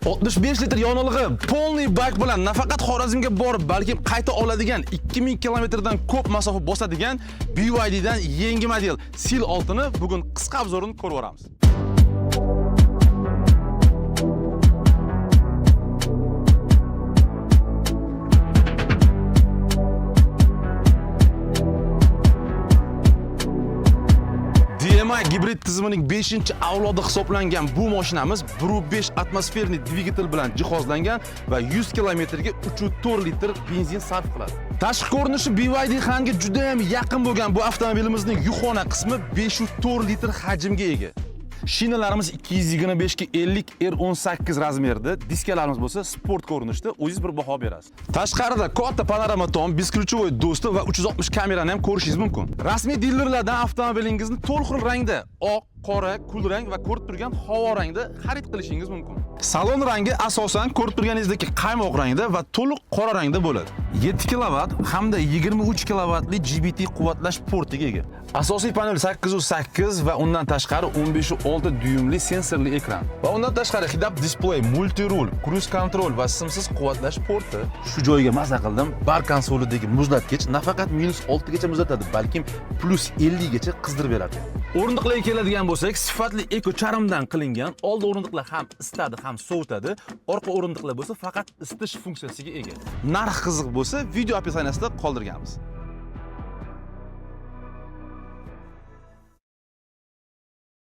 65 litr yonilg'i полный bak bilan nafaqat Xorazmga borib, balkim qayta oladigan 2000 kilometrdan ko'p masofa bosadigan BYD dan yangi model Seal 6 ni bugun qisqa obzorini ko'rib boramiz. DMI gibrid tizimining 5-avlodi hisoblangan bu mashinamiz 1.5 atmosferniy dvigatel bilan jihozlangan va 100 kilometrga 3.4 litr benzin sarf qiladi. Tashqi ko'rinishi BYD Hanga juda ham yaqin bo'lgan bu avtomobilimizning yukxona qismi 5.4 litr hajmga ega. Shinalarimiz 225 ga 50 R18 razmerda, diskalarimiz bo'lsa sport ko'rinishda, o'zingiz bir baho berasiz. Tashqarida katta panorama tom, бесключевой доступ va 360 kamerani ham ko'rishingiz mumkin. Rasmiy dilerlardan avtomobilingizni to'liq xil rangda, oq, qora, kulrang va ko'rib turgan havo rangda xarid qilishingiz mumkin. Salon rangi asosan ko'rib turganingizdek qaymoq rangda va to'liq qora rangda bo'ladi. 7 kilovat hamda 23 kilovatli GBT quvvatlash portiga ega. Asosiy panel 808 va undan tashqari 15.6 dyuymli sensorli ekran. Va undan tashqari head-up display, multi-rul, cruise control va simsiz quvvatlash porti. Shu joyga maza qildim. Bar konsolidagi muzlatgich nafaqat -6 gacha muzlatadi, balkim +50 gacha qizdirib beradi. O'rindiqlarga keladigan bo'lsak, sifatli eko charmdan qilingan. Oldi o'rindiqlar ham isitadi, ham sovutadi. Orqa o'rindiqlar bo'lsa faqat isitish funksiyasiga ega. Narx qiziq bo'lsa, video описание sida qoldirganmiz.